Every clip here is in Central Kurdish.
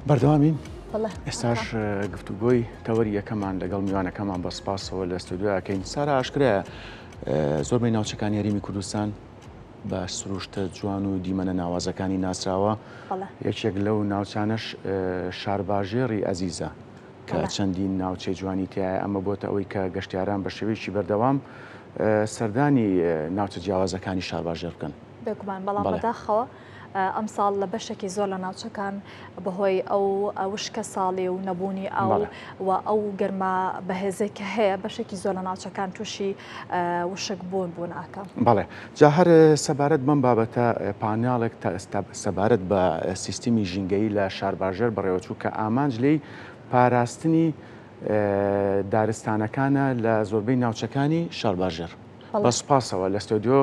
بەردەوامین ئێستاش گفتوگۆی تەوەری یەکەمان لەگەڵ میوانەکەمان بە سپاسەوە لە ستۆدیۆکەین سارا ئاشکرایە زۆربەی ناوچەکانی هەرێمی کوردستان بە سروشتە جوان و دیمەنە ناوازەکانی ناسراوە یەکێک لەو ناوچانەش شارباژێڕی ئەزیزە کە چەندین ناوچەی جوانی تایە ئەمە بۆتە ئەوەی کە گەشتیاران بە شێوەیەکی بەردەوام سەردانی ناوچە جیاوازەکانی شارباژێڕ بکەن. بێگومان، بەڵام بەداخەوە ئەمساڵ لە بەشێکی زۆر لە ناوچەکان بەهۆی ئەو وشکە ساڵی و نەبوونی ئاو و ئەو گەرما بەهێزەی کە هەیە بەشێکی زۆر لە ناوچەکان تووشی وشک بوون بوون ئاکام. بەڵێ جا هەر سەبارەت بەم بابەتە پانێڵێک تا ئێستا سەبارەت بە سیستمی ژینگەیی لە شارباژێر بەڕێوەچوو کە ئامانج لێی پاراستنی دارستانەکانە لە زۆربەی ناوچەکانی شارباژێڕ. بە سوپاسەوە لە ستۆدیۆ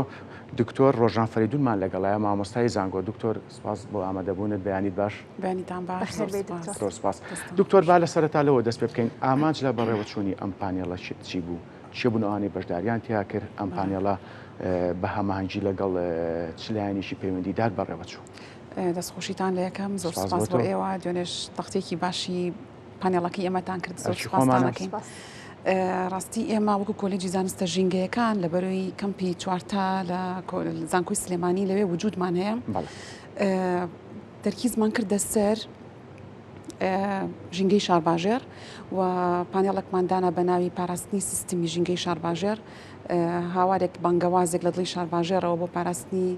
دکتۆر ڕۆژان فەریدونمان لەگەڵایە مامۆستای زانکۆ دکتۆر سپاس بۆ ئامادەبوونت بەیانیت باش. بەیانیتان باش زۆر سپاس. زۆر سپاس. دکتۆر با لە سەرەتا لەوە دەست پێ بکەین ئامانج لە بەڕێوەچوونی ئەم پانێڵە چی بوو؟ کێ بوون ئەوانەی بەشداریان تیا کرد؟ ئەم پانێڵە بە هەماهەنگی لەگەڵ چ لایەنێکی پەیوەندیدار بەڕێوەچوو؟ دەستخۆشیتان لە یەکەم زۆر سپاس بۆ ئێوە دوێنێش تەختێکی باشی پانێڵەکەی ئێمەتان کرد زۆر سپاستان ئەکەین. ڕاستی ئێمە وەکو کۆلێجی زانستە ژینگەیەکان لە بەرەی کەمپی چوارتا لە زانکۆی سلێمانی لەوێ وجودمان هەیە تەرکیزمان کردە سەر ژینگەی شارباژێر و پانێڵێکمان دانا بە ناوی پاراستنی سیستمی ژینگەی شارباژێر هاوارێک بانگەوازێک لە دڵی شارباژێڕەوە بۆ پاراستنی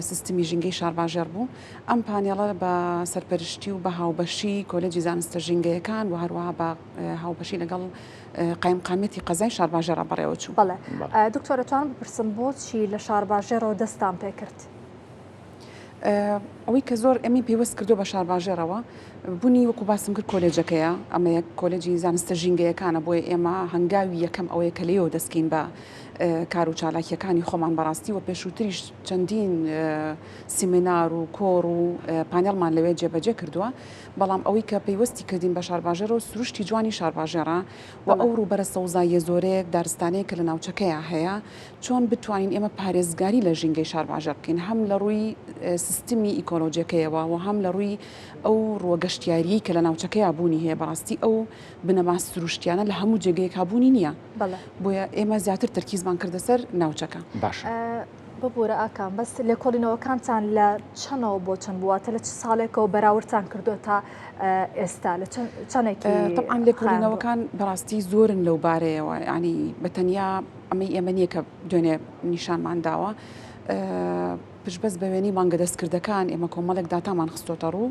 سیستمی ژینگەی شارباژێڕ بوو. ئەم پانێڵە بە سەرپەرشتی و بە هاوبەشی کۆلێجی زانستە ژینگەیەکان و هەروەها بە هاوبەشی لەگەڵ قایمقامیەتی قەزای شارباژێڕا بەڕێوەچوو. بەڵێ دکتۆر ئەتوانم بپرسم بۆچی لە شارباژێڕەوە دەستتان پێکرد؟ ئەوەی کە زۆر ئێمەی پەیوەست کردووە بە شارباژێڕەوە بوونی وەکو باسم کرد کۆلێجەکەیە، ئەمە یەک کۆلێجی زانستە ژینگەیەکانە، بۆیە ئێمە هەنگاوی یەکەم ئەوەیە کە لێیەوە دەستکەین بە کار و چالاکییەکانی خۆمان بەڕاستی و پێشووتریش چەندین سیمینار و کۆڕ و پانێڵمان لەوێ جێبەجێ کردووە، بەڵام ئەوەی کە پەیوەستی کردین بە شارباژێڕەوە سروشتی جوانی شارباژێڕە و ئەو ڕووبەرە سەوزاییە زۆرەیەک دارستانەیە کە لە ناوچەکەیا هەیە چۆن بتوانین ئێمە پارێزگاری لە ژینگەی شارباژێڕ بکەین هەم لە ڕووی سیستمی ئیکۆلۆجیەکەیەوە و هەم لە ڕووی ئەو ڕووە گەشتیاریەی کە لە ناوچەکەیا بوونی هەیە بەڕاستی ئەو بنەما سروشتیانە لە هەموو جێگەیەکا بوونی نییە. بۆیە ئێمە زیاتر تەرکیزمان کردە سەر ناوچەکە. باشە. ببورە ئاکام بەس لێکۆڵینەوەکانتان لە چەنەوە بۆ چەند بوو واتە لە چ ساڵێکەوە بەراوردتان کردووە تا ئێستا لە چەندێکی تەبعەن لێکۆڵینەوەکان بەڕاستی زۆرن لەو بارەیەوە یانی بە تەنیا ئەمەی ئێمە نییە کە دوێنێ نیشانمان داوە پشتبەست بە وێنەی مانگە دەستکردەکان ئێمە کۆمەڵێک داتامان خستۆتە ڕوو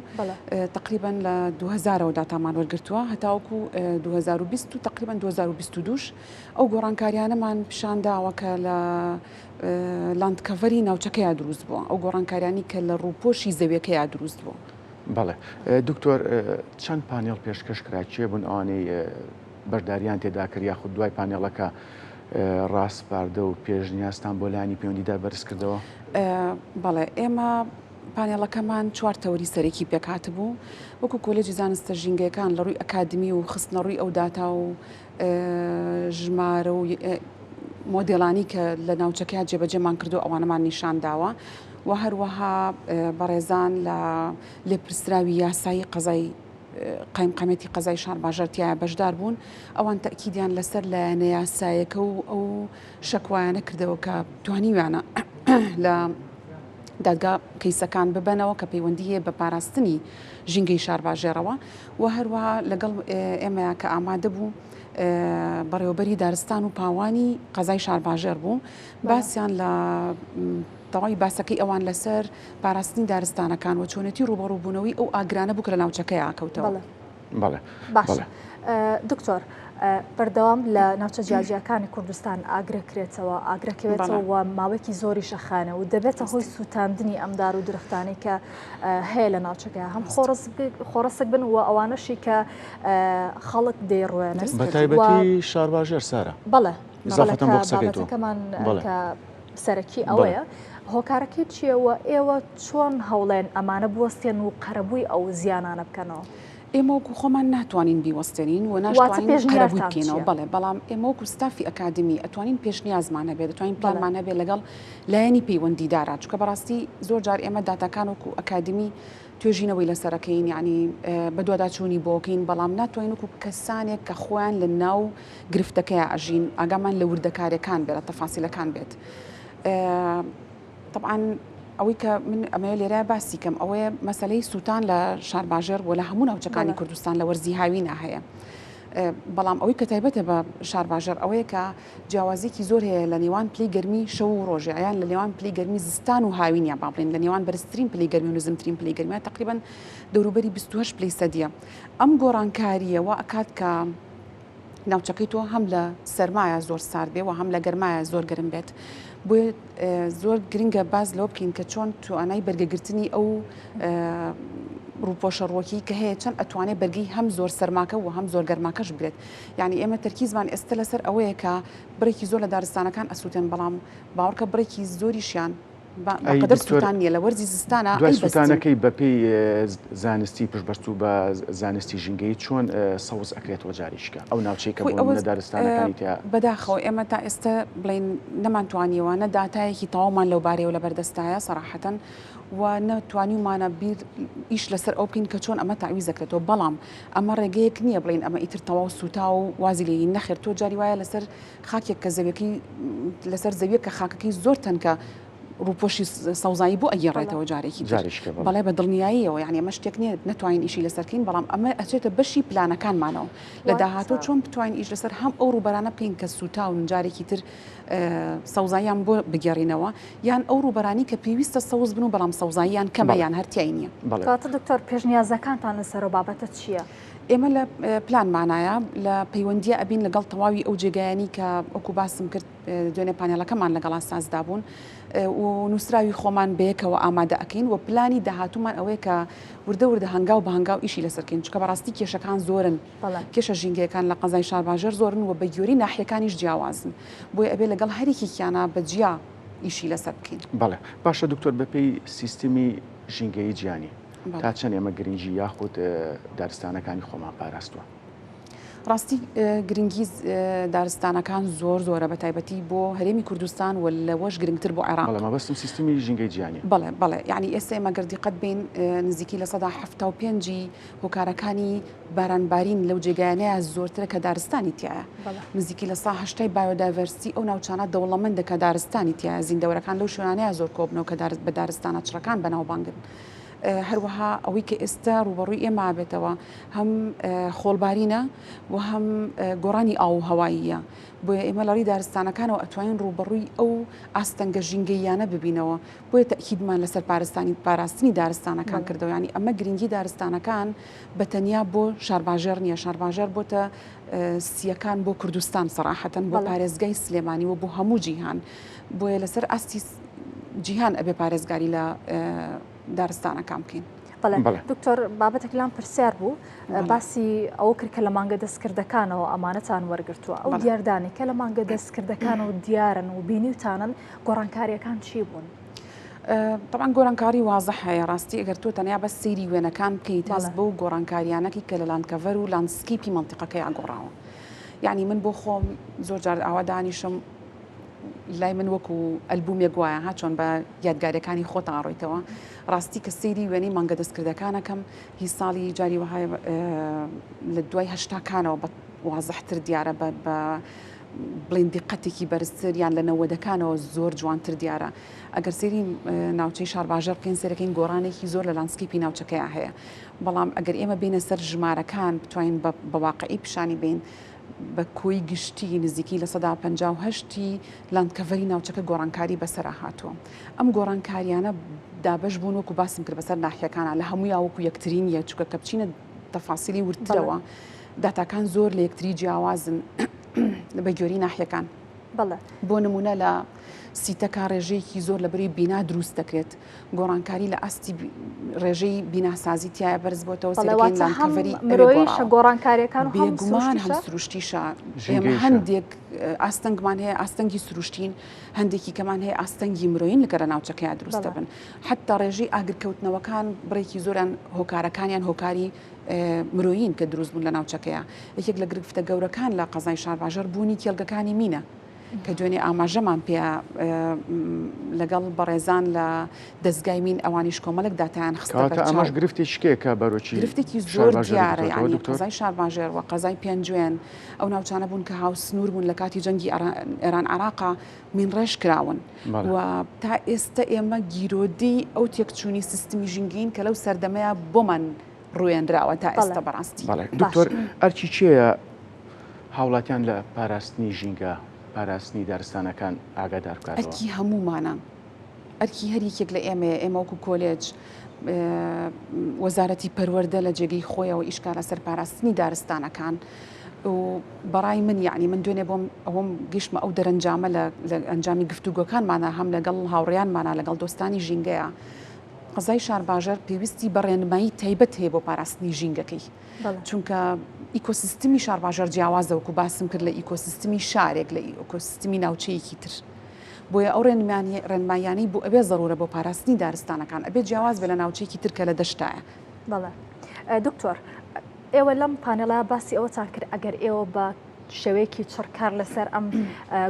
تقریبا لە 2000ەوە داتامان وەرگرتووە هەتاوەکو 2020 و تقریبا 2022 ئەو گۆڕانکاریانەمان پیشان داوە کە لە land cover ی ناوچەکەیا دروست بووە ئەو گۆڕانکاریانی کە لە ڕووپۆشی زەویەکەیا دروست بووە. بەڵێ دکتۆر چەند پانێڵ پێشکەش کرا کێ بوون ئەوانەی بەشداریان تێدا کرد یاخود دوای پانێڵەکە ڕاسپاردە و پێشنیازتان بۆ لایەنی پەیوەندیدار بەرز کردەوە؟ بەڵێ ئێمە پانێڵەکەمان چوار تەوەری سەرەکی پێکهاتبوو وەکو کۆلێجی زانستە ژینگەیەکان لە ڕووی ئەکادمی و خستنە ڕووی ئەو داتا و ژمارە و مۆدێلانی کە لە ناوچەکەیا جێبەجێمان کردو ئەوانەمان نیشان داوە و هەروەها بەڕێزان لە لێپرسراوی یاسایی قەزای قایمقامیەتی قەزای شارباژێڕ تیایا بەشدار بوون، ئەوان تەئکیدیان لەسەر لایەنە یاسایەکە و ئەو شەکوایانە کردەوە کە توانیویانە لە دادگا کەیسەکان ببەنەوە کە پەیوەندی هەیە بە پاراستنی ژینگەی شارباژێڕەوە و هەروەها لەگەڵ ئێمەیا کە ئامادە بوو بەڕێوەبەری دارستان و پاوانی قەزای شارباژێڕ بوو باسیان لە تەواوی باسەکەی ئەوان لەسەر پاراستنی دارستانەکان و چۆنێتی ڕووبەڕووبوونەوەی ئەو ئاگرانە بوو کە لە ناوچەکەیا کەوتەوە. بەڵێ. باشە دکتۆر بەردەوام لە ناوچە جیاجیاکانی کوردستان ئاگرەکرێتەوە ئاگرەکەوێتەوە و ماوەیەکی زۆریش ئەخانە و دەبێتە هۆی سووتاندنی ئەم دار و درختانەی کە هەیە لە ناوچەکە هەم خۆڕسک بن و ئەوانەشی کە خەڵک دەیڕوێنن بەتایبەتی شارباژێر سارا. بەڵێ ئیزافەتەن بۆ قسەکەی تۆ. بابەتەکەمان کە سەرەکی ئەوەیە هۆکارەکەی چییە و ئێوە چۆن هەوڵێن ئەمانە بوەستێن و قەرەبووی ئەو زیانانە بکەنەوە؟ ئێمە وەکو خۆمان ناتوانین بیوەستێنین و ناشتوانین قەرەبووی بکەینەوە، بەڵێ، بەڵام ئێمە وەکو ستافی ئەکادیمی ئەتوانین پێشنیازمان هەبێت، دەتوانین پلانمان هەبێت لەگەڵ لایەنی پەیوەندیدارا، چونکە بەڕاستی زۆر جار ئێمە داتاکان وەکو ئەکادیمی. توێژینەوەی لەسەرەکەین یعنی بەدواداچوونی بۆکەین بەڵام ناتوانین وەکو کەسانێک کە خۆیان لە ناو گرفتەکەیا ئەژین ئاگامان لە وردەکاریەکان بێت لە تەفاسیلەکان بێت تەبعەن ئەوەی کە من ئەمەیە لێرە باسی کەم ئەوەیە مەسلەی سووتان لە شارباژێڕ بۆ لە هەموو ناوچەکانی کوردستان لە وەرزی هاوینە هەیە. بەڵام ئەوەی کە تایبەتە بە شارباژێڕ ئەوەیە کە جیاوازیەکی زۆر هەیە لە نێوان پلەی گەرمی شەو و ڕۆژێ یان لە نێوان پلەی گەرمی زستان و هاوین یان با بڵێین لە نێوان بەرزترین پلەی گەرمی و نزمترین پلەی گەرمی تقریبا دەوروبەری 28 پلەی سەدیە ئەم گۆڕانکارییە وا ئەکات کە ناوچەکەی تۆ هەم لە سەرمایە زۆر سارد بێ و هەم لە گەرمایە زۆر گەرم بێت بۆیە زۆر گرنگە باس لەوە بکەین کە چۆن توانای بەرگەگرتنی ئەو ڕووپۆشە ڕووەکی کە هەیە چەند ئەتوانێت بەرگەی هەم زۆر سەرماکە و هەم زۆر گەرماکەش بگرێت یعنی ئێمە تەرکیزمان ئێستا لەسەر ئەوەیە کە بڕێکی زۆر لە دارستانەکان ئەسووتێن بەڵام باوەڕکە بڕێکی زۆریشیان بەقەدەر سووتان نییە لە وەرزی زستانە دوای سووتانەکەی بەپێی زانستی پشتبەستوو بە زانستی ژینگەیی چۆن سەوز ئەکرێتەوە جارێکیکە ئەو ناوچەی کە بۆ نموونە دارستانەکانی تیا بەداخەوە ئێمە تا ئێستا بڵێین نەمانتوانیوە نە داتایەکی تەواومان لەو بارەیەوە لەبەردەستایە سەراحەتەن و نە توانیومانە بیر ئیش لەسەر ئەو بکەین کە چۆن ئەمە تەعویز دەکرێتەوە بەڵام ئەمە ڕێگەیەک نییە بڵێین ئەمە ئیتر تەواو سووتا و وازی لێین نەخێر تۆ جاری وایە لەسەر خاکێک کە زەویەکەی لەسەر زەویەک کە خاکەکەی زۆر تەنکە ڕووپۆشی سەوزایی بۆ ئەگێڕێتەوە جارێکی تر بەڵێ بە دڵنیاییەوە یعنی ئەمە شتێک نییە نەتوانین ئیشی لەسەر کەین بەڵام ئەمە ئەچێتە بەشی پلانەکانمانەوە لە داهاتوو چۆن بتوانین ئیش لەسەر هەم ئەو ڕووبەرانە بکەین کە سووتاون جارێکی تر سەوزاییان بۆ بگێڕینەوە یان ئەو ڕووبەرانی کە پێویستە سەوز بن و بەڵام سەوزاییان کەمە یان هەر تیای نییە. کەواتە دکتۆر پێشنیازەکانتان لەسەر ئەو بابەتە چییە؟ ئێمە لە پلانمانایە لە پەیوەندیە ئەبین لەگەڵ تەواوی ئەو جێگایانی کە وەکو باسم کرد دوێنێ پانێڵەکەمان لەگەڵا سازدا بوون و نووسراوی خۆمان بەیەکەوە ئامادە ئەکەین و پلانی داهاتوومان ئەوەیە کە وردە وردە هەنگاو بە هەنگاو ئیشی لەسەر کەین چونکە بەڕاستی کێشەکان زۆرن کێشە ژینگەیەکان لە قەزای شارباژێڕ زۆرن و بە گوێرەی ناحیەکانیش جیاوازن بۆیە ئەبێ لەگەڵ هەریەکێکیانا بە جیا ئیشی لەسەر بکەین. بەڵێ باشە دکتۆر بەپێی سیستمی ژینگەیی جیهانی تا چەند ئێمە گرنگی یاخود دارستانەکانی خۆمان پاراستووە؟ ڕاستی گرنگی دارستانەکان زۆر زۆرە بە تایبەتی بۆ هەرێمی کوردستان و لەوەش گرنگتر بۆ عێراق. بەڵێ مەبەستم سیستمی ژینگەی جیهانیە. بەڵێ بەڵێ یعنی ئێستا ئێمە گەر دیقەت بین نزیکی 75% ی هۆکارەکانی بارانبارین لەو جێگایانەیە زۆرترە کە دارستانی تایە نزیکی 80% biodiversity ئەو ناوچانە دەوڵەمەندە کە دارستانی تایە زیندەوەرەکان لەو شوێنانەیە زۆر کۆبنەوە کە بە دارستانە چڕەکان بەناوبانگن. هەروەها ئەوەی کە ئێستا ڕووبەڕووی ئێمە بێتەوە هەم خۆڵبارینە و هەم گۆڕانی ئاو و هەواییە بۆیە ئێمە لە ڕێی دارستانەکانەوە ئەتوانین ڕووبەڕووی ئەو ئاستەنگە ژینگەییانە ببینەوە بۆیە تەئکیدمان لەسەر پارستانی پاراستنی دارستانەکان کردەوە یانی ئەمە گرنگی دارستانەکان بە تەنیا بۆ شارباژێڕ نییە شارباژێڕ بۆتە سییەکان بۆ کوردستان سەراحەتەن بۆ پارێزگای سلێمانی و بۆ هەموو جیهان بۆیە لەسەر ئاستی جیهان ئەبێ پارێزگاری لە دارستانەکان بکەین. بەڵێ دکتۆر بابەتێک لام پرسیار بوو باسی ئەوە کرد کە لە مانگە دەستکردەکانەوە ئەمانەتان وەرگرتووە ئەو دیاردانی کە لە مانگە دەستکردەکانەوە دیارن و بینیوتانن گۆڕانکاریەکان چی بوون؟ طبعا گۆڕانکاری وازح هەیە ڕاستی ئەگەر تۆ تەنیا بەس سەیری وێنەکان بکەیت هەست بەو گۆڕانکاریانەکی کە لە land cover و landscape ی مەنتیقەکەیان گۆڕاوە یعنی من بۆ خۆم زۆر جار ئاوا دانیشم لای من وەکو ئەلبومێک وایە ها چۆن بە یادگاریەکانی خۆتان ڕۆیتەوە ڕاستی کە سەیری وێنەی مانگە دەستکردەکانەکەم هی ساڵی جاری وەهای لە دوای هەشتاکانەوە بە وازحتر دیارە بە بە بڵین دیقەتێکی بەرزتر یان لە نەوەدەکانەوە زۆر جوانتر دیارە ئەگەر سەیری ناوچەی شارباژێڕ بکەین سەیرەکەین گۆڕانێکی زۆر لە landscape ی ناوچەکەیا هەیە بەڵام ئەگەر ئێمە بینە سەر ژمارەکان بتوانین بە واقعی پیشانی بین بە کۆی گشتی نزیکەی 58% ی land cover ی ناوچەکە گۆڕانکاری بەسەرا هاتووە. ئەم گۆڕانکاریانە دابەش بوون وەکو باسم کرد بەسەر ناحیەکانا لە هەموویا وەکو یەکتری نییە چونکە کە بچینە تەفاسیلی وردترەوە داتاکان زۆر لە یەکتری جیاوازن بە گوێری ناحیەکان. بۆ نمونە لە سیتەکە ڕێژەیەکی زۆر لە بەری بینا دروست دەکرێت گۆڕانکاری لە ئاستی ڕێژەی بیناسازی تایە بەرز بۆتەوە سەرەکەین land cover ی مرۆییشە گۆڕانکاریەکان بێگومان هەم سروشتیشە ئێمە هەندێک ئاستەنگمان هەیە ئاستەنگی سروشتین هەندێکی کەمان هەیە ئاستەنگی مرۆیین لەگەرە ناوچەکەیا دروست دەبن حتا ڕێژەی ئاگرکەوتنەوەکان بڕێکی زۆریان هۆکارەکانیان هۆکاری مرۆیین کە دروست بوون لە ناوچەکەیا یەکێک لە گرفتە گەورەکان لە قەزای شارباژێڕ بوونی کێڵگەکانی مینە. کە دوێنێ ئاماژەمان پێ لەگەڵ بەڕێزان لە دەزگای مین ئەوانیش کۆمەڵێک داتایان خستە کەواتە بەرچاو. ئەمەش گرفتێکی کێیە کە بەرۆکی گرفتێکی زۆر شارباژێڕی دیارە گرتووەتەوە یانی دکتۆر؟ قەزای شارباژێڕ و قەزای پێنجوێن ئەو ناوچانە بوون کە هاوسنوور بوون لە کاتی جەنگی ئێران عێراقا مینڕێژ کراون بەڵێ. و تا ئێستە ئێمە گیرۆدەی ئەو تێکچوونی سیستمی ژینگەیین کە لەو سەردەمەیا بۆمان ڕووێنراوە تا بەڵێ. ئێستە بەڕاستی. بەڵێ باش. دکتۆر ئەرکی کێیە هاوڵاتیان لە پاراستنی ژینگە، پاراستنی دارستانەکان ئاگادار بکاتەوە؟ ئەرکی هەموومانە. ئەرکی هەر یەکێک لە ئێمەیە، ئێمە وەکو کۆلێج، وەزارەتی پەروەردە لە جێگەی خۆیەوە ئیش کا لەسەر پاراستنی دارستانەکان و بەڕای من یعنی من دوێنێ بۆم ئەوەم گەیشتمە ئەو دەرەنجامە لە ئەنجامی گفتوگۆکانمانە هەم لەگەڵ هاوڕێیانمانە لەگەڵ دۆستانی ژینگەیە قەزای شارباژێر پێویستی بە ڕێنمایی تایبەت هەیە بۆ پاراستنی ژینگەکەی چونکە ئیکۆسیستمی شارباژێر جیاوازە وەکو باسم کرد لە ئیکۆسیستمی شارێک لە ئیکۆسیستمی ناوچەیەکی تر. بۆیە ئەو ڕێنماییانەی بۆ ئەوێ زەرورە بۆ پاراستنی دارستانەکان ئەبێ جیاواز بێ لە ناوچەیەکی تر کە لە دەشتایە. بەڵێ دکتۆر ئێوە لەم پانێڵە باسی ئەوەتان کرد ئەگەر ئێوە بە شێوەیەکی چڕ کار لەسەر ئەم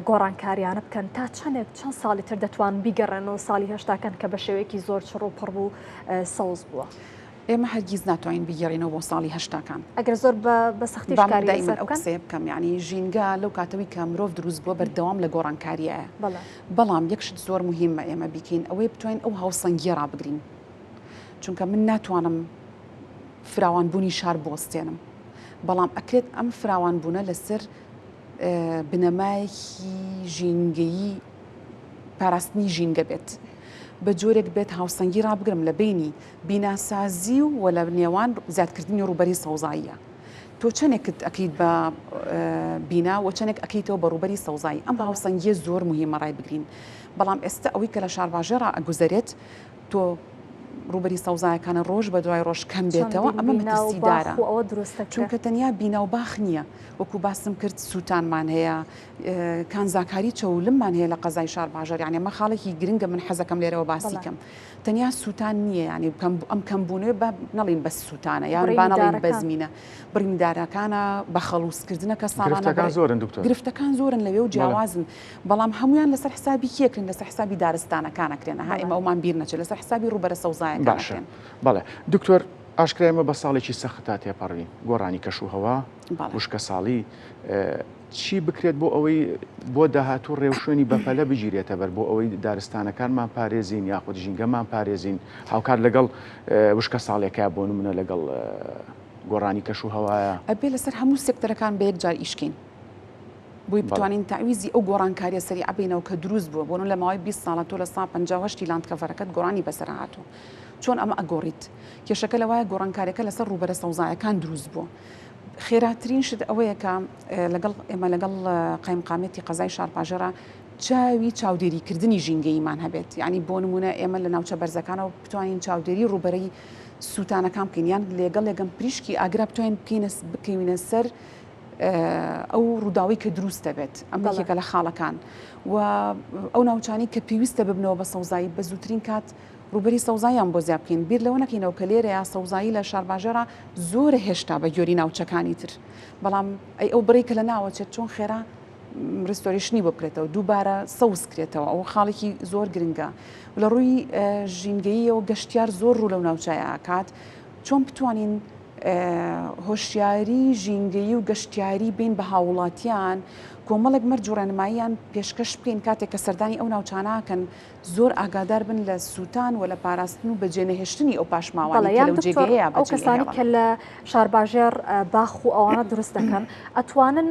گۆڕانکاریانە بکەن تا چەندێک چەند ساڵی تر دەتوان بیگەڕێنەوە ساڵی هەشتاکان کە بە شێوەیەکی زۆر چڕ و پڕ بوو سەوز بووە. ئێمە هەرگیز ناتوانین بیگێڕینەوە بۆ ساڵی هەشتاکان. ئەگەر زۆر بە سەختیش با من کاری دائیمەن لەسەر ئەو بکەن؟ قسەیە بکەم، یانی ژینگە لەو کاتەوەی کە مرۆڤ دروست بووە بەردەوام لە گۆڕانکاریایە. بەڵێ. بەڵام یەک شت زۆر موهیمە ئێمە بیکەین ئەوەیە بتوانین ئەو هاوسەنگییە ڕابگرین. چونکە من ناتوانم فراوانبوونی شار بوەستێنم. بەڵام ئەکرێت ئەم فراوانبوونە لەسەر بنەمایەکی ژینگەیی پاراستنی ژینگە بێت. بە جۆرێک بێت هاوسەنگی ڕابگرم لە بەینی بیناسازی و لە نێوان زیادکردنی ڕووبەری سەوزاییە. تۆ چەنێکت ئەکەیت بە بینا و چەنێک ئەکەیتەوە بە ڕووبەری سەوزایی. ئەم هاوسەنگیە زۆر موهیمە ڕایبگرین. بەڵام ئێستا ئەوەی کە لە شارباژێڕا ئەگوزەرێت تۆ ڕووبەری سەوزایەکانە ڕۆژ بە دوای ڕۆژ کەم بێتەوە چەندین ئەمە بینا و باخ مەترسیدارە. و ئەوە دروست دەکرێ. چونکە تەنیا بینا و باخ نییە. وەکو باسم کرد سووتانمان هەیە، کانزاکاری چەولممان هەیە لە قەزای شارباژێڕ یانی ئەمە خاڵێکی گرنگە من حەزەکەم لێرەوە باسی کەم تەنیا سووتان نییە یانی ئەم کەمبوونەوە بە نەڵین بەس سووتانە یان با نەڵین بەزمینە بڕینی دارەکانە بە خەڵوزکردنە کە ساڵانە گرفتەکان زۆرن دکتۆر گرفتەکان زۆرن لەوێ و جیاوازن بەڵام هەمویان لەسەر حسابی کێکرن لەسەر حسابی دارستانەکان ئەکرێن ها ئێمە ئەومان بیر نەچێت لەسەر حسابی ڕووبەرە سەوزایەکان باشە ئەکرێن بەڵێ دکتۆر ئاشکرای ئێمە بە ساڵێکی سەختدا تێپەڕین گۆڕانی کەش و هەوا وشکەساڵی چی بکرێت بۆ ئەوەی بۆ داهاتوو ڕێوشوێنی بەپەلە بگیرێتە بەر بۆ ئەوەی دارستانەکانمان پارێزین یاخود ژینگەمان پارێزین هاوکات لەگەڵ وشکە ساڵێکە بۆ نمونە لەگەڵ گۆڕانی کەش و هەوایە؟ ئەبێ لەسەر هەموو سێکتەرەکان بە یەک جار ئیش کەین بۆی بتوانین تەعویزی ئەو گۆڕانکاریە سەریعە بینەوە کە دروست بووە بۆ لە ماوەی 20 ساڵە تۆ لە سا 58 land cover ەکەت گۆڕانی بەسەر هاتوو چۆن ئەمە ئەگۆڕیت کێشەکە لەوایە گۆڕانکاریەکە لەسەر ڕووبەرە سەوزایەکان دروست بووە خێراترین شت ئەوەیە کە لەگەڵ ئێمە لەگەڵ قایمقامیەتی قەزای شارباژێڕا چاوی چاودێریکردنی ژینگەییمان هەبێت یعنی بۆ نمونە ئێمە لە ناوچە بەرزەکانەوە بتوانین چاودێری ڕووبەرەی سووتانەکان بکەین یان لێگەڵ لێگەم پریشکی ئاگرا بتوانین بکەینە بکەوینە سەر ئەو ڕووداوی کە دروست دەبێت ئەم یەکێکە لە خاڵەکان و ئەو ناوچانی کە پێویستە ببنەوە بە سەوزایی بە زووترین کات ڕووبەری سەوزاییان بۆ زیاد بکەین، بیر لەوە نەکەینەوە کە لێرەیا سەوزایی لە شارباژێڕا زۆرە هێشتا بە گوێری ناوچەکانی تر، بەڵام ئەی ئەو بڕەی کە لە ناوەچێت چۆن خێرا restoration ی بۆ بکرێتەوە، دووبارە سەوز کرێتەوە، ئەوە خاڵێکی زۆر گرنگە. لە ڕووی ژینگەییەوە گەشتیار زۆر ڕوو لەو ناوچەیە ئەکات، چۆن بتوانین هۆشیاری ژینگەیی و گەشتیاری بین بە هاووڵاتیان، کۆمەڵێک مەرج و ڕێنماییان پێشکەش بکەین کاتێک کە سەردانی ئەو ناوچانە ئەکەن، زۆر ئاگادار بن لە سووتان و لە پاراستن و بەجێ نەهێشتنی ئەو پاشماوانەی بەڵێ کە یان لەو دکتۆر جێگەیەیا ئەو بەجێی کەسانی ئەهێڵن. کە لە شارباژێڕ باخ و ئەوانە دروست دەکەن ئەتوانن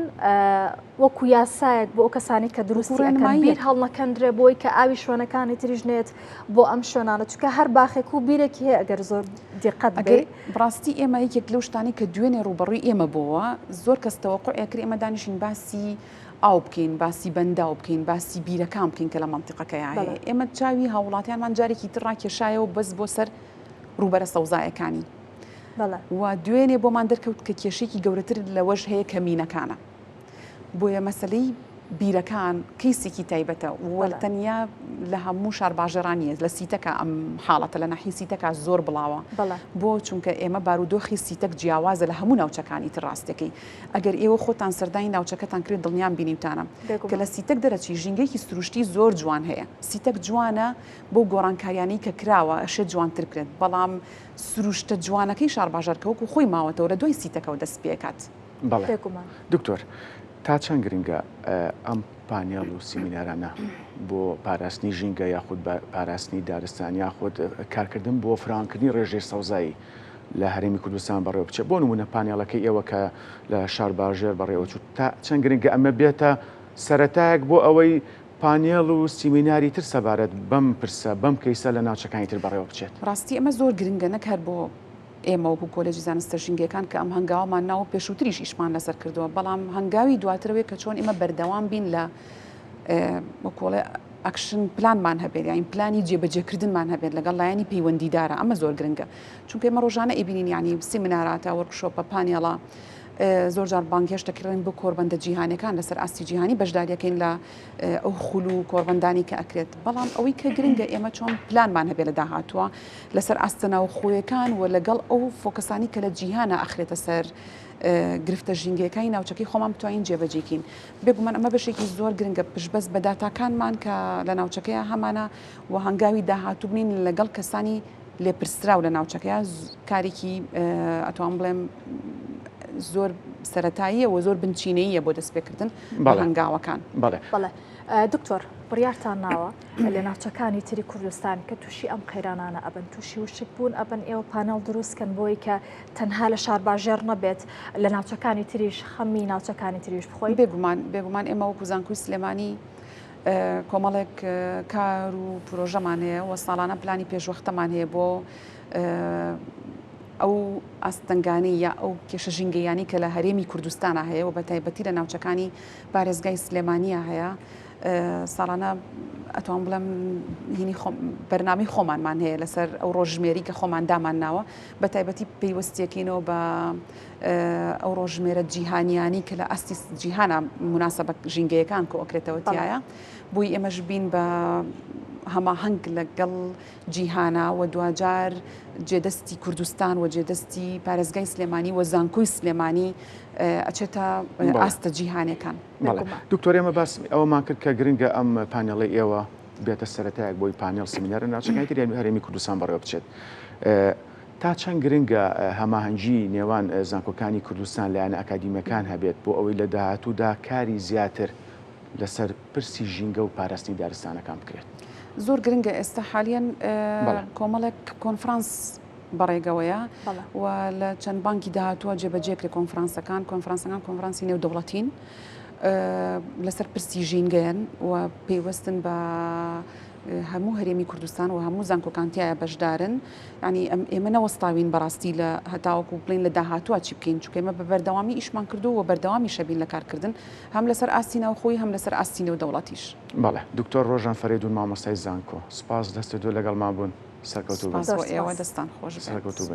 وەکو یاسایەک بۆ ئەو کەسانی کە وەکو دروستی ئەکەن بیر ڕێنماییەک. هەڵنەکەندرێ بۆی کە ئاوی شوێنەکانی تریش نێت بۆ ئەم شوێنانە چونکە هەر باخێک و بیرێکی هەیە ئەگەر زۆر دیقەت ئەگەر بەی. بەڕاستی ئێمە یەکێک لەو شتانەی کە دوێنێ ڕووبەڕووی ئێمە بۆوە زۆر کەس تەوەقوعی ئەکرد ئێمە دانیشین باسی ئاو بکەین، باسی بەنداو بکەین، باسی بیرەکان بکەین کە لە مەنتیقەکەیا هەیە. ئێمە چاوی هاووڵاتیانمان جارێکی تر ڕاکێشایەوە بەس بۆ سەر ڕووبەرە سەوزایەکانی. و دوێنێ بۆمان دەرکەوت کە کێشەیەکی گەورەتر لەوەش هەیە کە مینەکانە. بۆیە مەسەلەی بیرەکان کەیسێکی تایبەتە و تەنیا لە هەموو شارباژێڕان نییە، لە سیتەکە ئەم حاڵەتە لە ناحیەی سیتەکە زۆر بڵاوە. بۆ؟ چونکە ئێمە بارودۆخی سیتەک جیاوازە لە هەموو ناوچەکانی تر ڕاستەکەی ئەگەر ئێوە خۆتان سەردانی ناوچەکەتان کرد دڵنیام بینیوتانە کە لە سیتەک دەرەچی ژینگەیەکی سروشتی زۆر جوان هەیە سیتەک جوانە بەو گۆڕانکاریانەی کە کراوە ئەشێت جوانتر بکرێت بەڵام سروشتە جوانەکەی شارباژێڕ کە وەکو خۆی ماوەتەوە لە دوای سیتەکەوە دەست پێکات. بەڵێ دکتۆر تا چەند گرنگە ئەم پانێڵ و سیمینارانە بۆ پاراستنی ژینگە یاخود پاراستنی دارستان یاخود کارکردن بۆ فراوانکردنی ڕێژەی سەوزایی لە هەرێمی کوردستان بەڕێوە بچێت بۆ نمونە پانێڵەکەی ئێوە کە لە شارباژێر بەڕێوەچوو تا چەند گرنگە ئەمە بێتە سەرەتایەک بۆ ئەوەی پانێڵ و سیمیناری تر سەبارەت بەم پرسە بەم کەیسە لە ناوچەکانی تر بەڕێوە بچێت. ڕاستی ئەمە زۆر گرنگە نەک هەر بۆ ئێمە وەکو کۆلێجی زانستە ژینگەیەکان کە ئەم هەنگاوەمان ناوە و پێشووتریش ئیشمان لەسەر کردووە، بەڵام هەنگاوی دواتر ئەوەیە کە چۆن ئێمە بەردەوام بین لە وەکوڵێ action plan مان هەبێت یاین پلانی جێبەجێکردنمان هەبێت لەگەڵ لایەنی پەیوەندیدارە ئەمە زۆر گرنگە چونکە ئێمە ڕۆژانە ئەیبینین یعنی سیمیناراتە workshop ە پانێڵە زۆر جار بانگهێشت دەکرێن بۆ کۆربەندە جیهانەکان لەسەر ئاستی جیهانی بەشداریەکەین لە ئەو خول و کۆربەندانی کە ئەکرێت بەڵام ئەوەی کە گرنگە ئێمە چۆن پلانمان هەبێت لە داهاتووە لەسەر ئاستە ناوخۆیەکان و لەگەڵ ئەو focus انی کە لە جیهانا ئەخرێتە سەر گرفتە ژینگەیەکانی ناوچەکەی خۆمان بتوانین جێبەجێکین. بێگومان ئەمە بەشێکی زۆر گرنگە پشتبەست بە داتاکانمان کە لە ناوچەکەیا هەمانە و هەنگاوی داهاتوو بنین لەگەڵ کەسانی لێپرسراو لە ناوچەکەیا کارێکی ئەتوانم بڵێم زۆر سەرەتاییە و زۆر بنچینەییە بۆ دەستپێکردن بە هەنگاوەکان. بەڵێ. بەڵێ دکتۆر بڕیارتان ناوە لە ناوچەکانی تری کوردستان کە تووشی ئەم قەیرانانە ئەبن تووشی وشک بوون ئەبن ئێوە پانێڵ دروست کەن بۆی کە تەنها لە شارباژێڕ نەبێت لە ناوچەکانی تریش خەمی ناوچەکانی تریش بخۆین؟ بێگومان بێگومان ئێمە وەکو زانکۆی سلێمانی کۆمەڵێک کار و پرۆژەمان هەیە و ساڵانە پلانی پێشوەختەمان هەیە بۆ ئەو ئاستەنگانەی یا ئەو کێشە ژینگەیانی کە لە هەرێمی کوردستانە هەیە و بە تایبەتی لە ناوچەکانی پارێزگای سلێمانیە هەیە ساڵانە ئەتوان بڵێم هینی خۆم بەرنامەی خۆمانمان هەیە لەسەر ئەو ڕۆژژمێری کە خۆمان دامان ناوە بە تایبەتی پەیوەستیەکەینەوە بە ئەو ڕۆژژمێرە جیهانیانی کە لە ئاستی جیهانە مناسبە ژینگەیەکان کۆئەکرێتەوە تایە بۆی ئێمەش بین بە هەماهەنگ لەگەڵ جیهانە و دواجار جێدەستی کوردستان و جێدەستی پارێزگای سلێمانی و زانکۆی سلێمانی ئەچێتە ئاستە جیهانەکان. بەڵێ دکتۆر ئێمە باس ئەوەمان کرد کە گرنگە ئەم پانێڵەی ئێوە بێتە سەرەتایەک بۆی پانێڵ سمینارە ناوچەکانی تری هەرێمی کوردستان بەڕێوە بچێت. تا چەند گرنگە هەماهەنگی نێوان زانکۆکانی کوردستان لایەنە ئەکادیمیەکان هەبێت بۆ ئەوەی لە داهاتوودا کاری زیاتر لەسەر پرسی ژینگە و پاراستنی دارستانەکان بکرێت؟ زۆر گرنگە ئێستا حالیەن کۆمەڵێک کۆنفرانس بەڕێگەوەیە و لە چەند بانکی داهاتووە جێبەجێکرێ کۆنفرانسەکان کۆنفرانسەکان کۆنفرانسی نێودەوڵەتین لەسەر پرسی ژینگەیەن و پەیوەستن بە هەموو هەرێمی کوردستان و هەموو زانکۆکان تایە بەشدارن ینی ئەم ئێمە نەوەستاوین بەڕاستی لە هەتاوەکو بڵین لە داهاتووە چی بکەین چونکە ئێمە بە بەردەوامی ئیشمان کردو و بەردەوامی شەبین لە کارکردن هەم لەسەر ئاستی ناوخۆی هەم لەسەر ئاستی نێودەوڵەتیش. بەڵێ دکتۆر ڕۆژان فەرەیدون مامۆستای زانکۆ سپاس دەستت و لەگەڵمان بوون. سەرکەوتوو بن. سپاس بۆ ئێوە دەستان خۆش بێت. سەرکەوتوو بن.